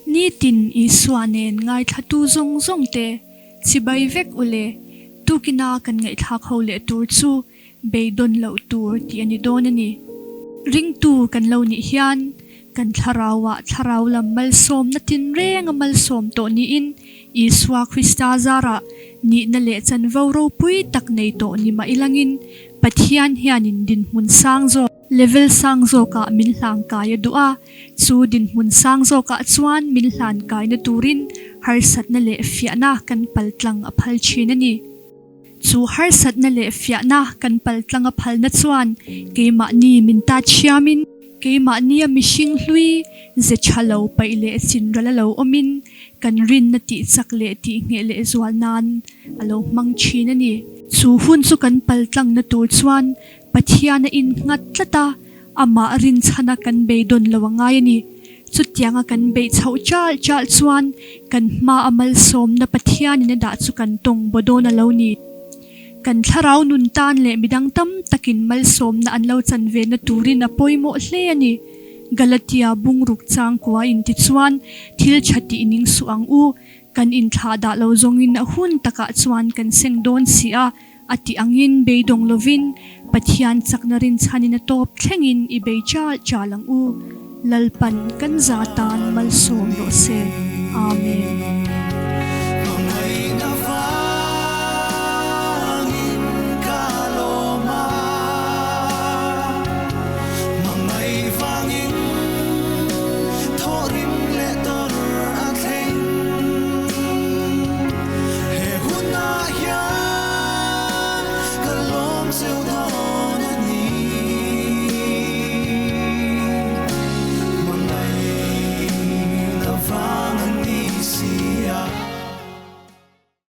Nitin Isua nen ngaithlatu zawng zawng te chibai vek u le, tukina kan ngaihthlak ho leh tur chu beidawn loh tur tih a ni dawn a ni. Ringtu kan lo nih hian kan thlarauah thlarau lam malsawmna tinreng a malsawm tawh niin Isua Krista zarah nihna leh chanvo ropui tak nei tawh ni mah ilangin Pathian hianin dinhmun sang zawk, level sang zawkah min hlangkai a duh a, chu dinhmun sang zawkah chuan min hlankaina turin harsatna leh fiahna kan paltlang a phal thin a ni. Chu harsatna leh fiahna kan paltlang a phalna chuan keimahni min ta thiamin, keimahnia mihring hlui ze tha lo paih leh chinral a lo awmin kan rinna tih chak leh tih ngheh leh zual nan a lo hmang thin a ni. Chu hun chu kan paltlangna tur chuan Pathian a innghat tlat a, amah rinchhana kan beidawn lo a ngai a ni. Chutianga kan beih chhoh chal chal chuan kan hma a malsawmna Pathianin a dah chu kan tawng baw dawn a lo ni. Kan thlarau nun tan leh midang tam takin malsawmna an lo chan ve na turin a pawimawh hle a ni. Galatia bungruk changkua inti chuan thil tha tih ning suh ang u, kan inthlah dah lo zawngin a hun takah chuan kan seng dawn si a, A tih angin beidawng lovin Pathian chakna rinchhanin a tawp thlengin i bei chal chal ang u. Lalpan kan za tan malsawm rawh se. Amen.